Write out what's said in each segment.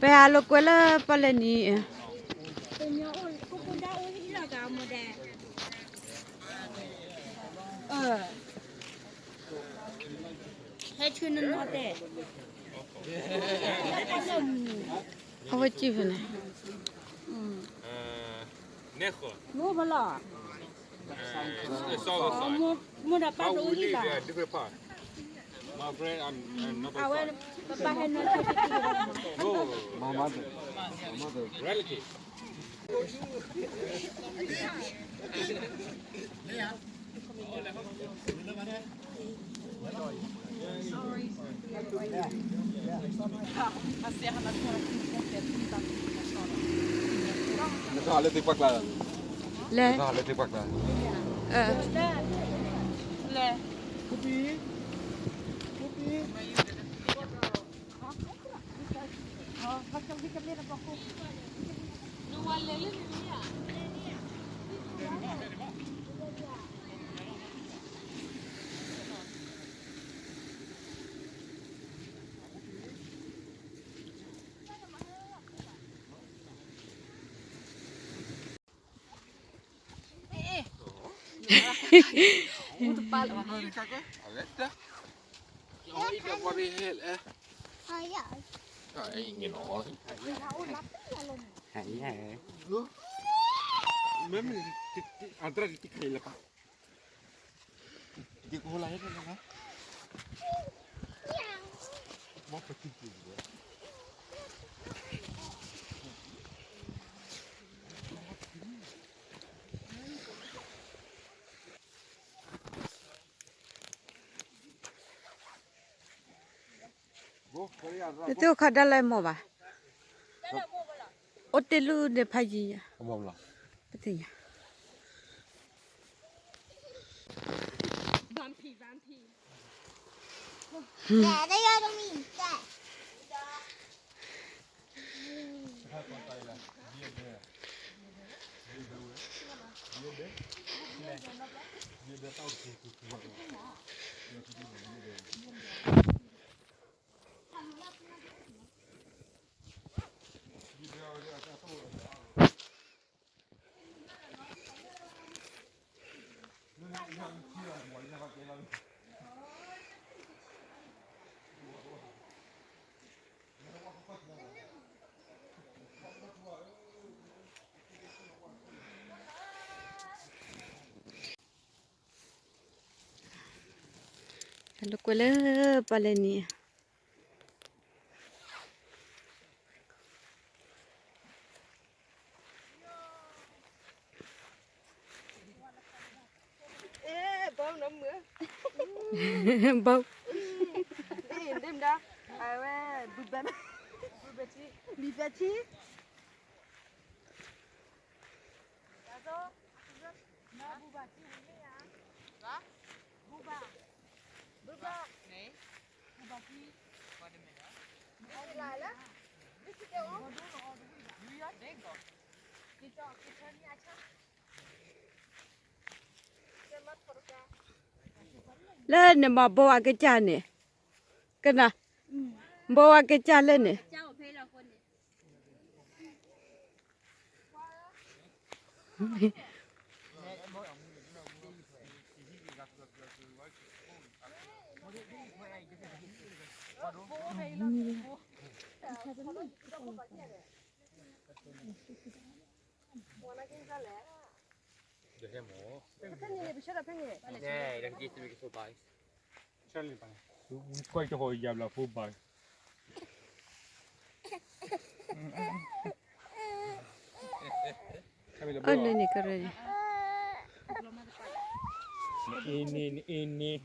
ပဟဲလိာ်ကွဲလၢပီၣ်လဲၣ်နံၤ, ဟဲဆူနနီၤတဲ, အဝဲစံၣ်ဖဲန့ၣ်, မိၢ်ဖလီၤ, မိၢ်ဒီးပၢ်တအိၣ်လံလီၤ, အဝဲပၢ်ဟဲနီၤ, relative. နထီၣ်လၢသ့ၣ်ပှၢ်ကျါ, လဲၤ, နထီၣ်လၢသ့ၣ်ပှၢ်ကျါ, လဲၤ, လဲၤ. တအိၣ်ခီဒၣ်လၢမိၢ်ဘၣ်, အိၣ်တ့ၢ်လူၢ်ဒီးဖးယံၤ, ပသ့ၣ်ညါ. ဟဲလိာ်ကွဲလၢပီၣ်လဲၣ်နံၤ, ဘီ, ဒ်မဒါ, အဝဲ, ဘုဘဲ, ဘုဘဲထံ, ဘုဘဲထံ. လၢန့ၣ်မ့ၢ်ဘိဝါကစၢ်န့ၣ်, ကနၣ်, ဘိဝါကစၢ်လၢန့ၣ်. အီၣ်လၢန့ၣ်ကရၢန့ၣ်, အ့န့ၣ်, အ့န့ၣ်,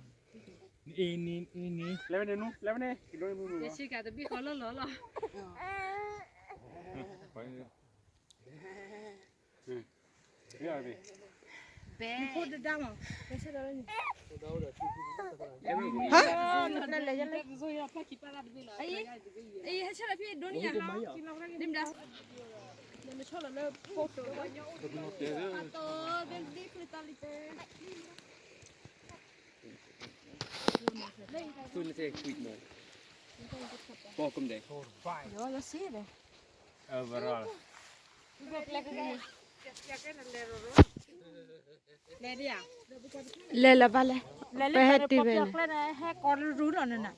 အ့န့ၣ်, အ့န့ၣ်, လဲၤဝဲန့ၣ်နူ, လဲၤဝဲန့ၣ်, ယဆ့ကၤတဘ့ၣ်ဃီလၢလီၤလီၤ. Four ကမ့ၢ်ဒဲး. ယ ယ စံးဒဲး. လဲၤလၢၤဘၣ်လဲၣ်. ပဟဲတုၤဝဲလဲၣ်. ဟဲကီးရူနီၤနနၤ.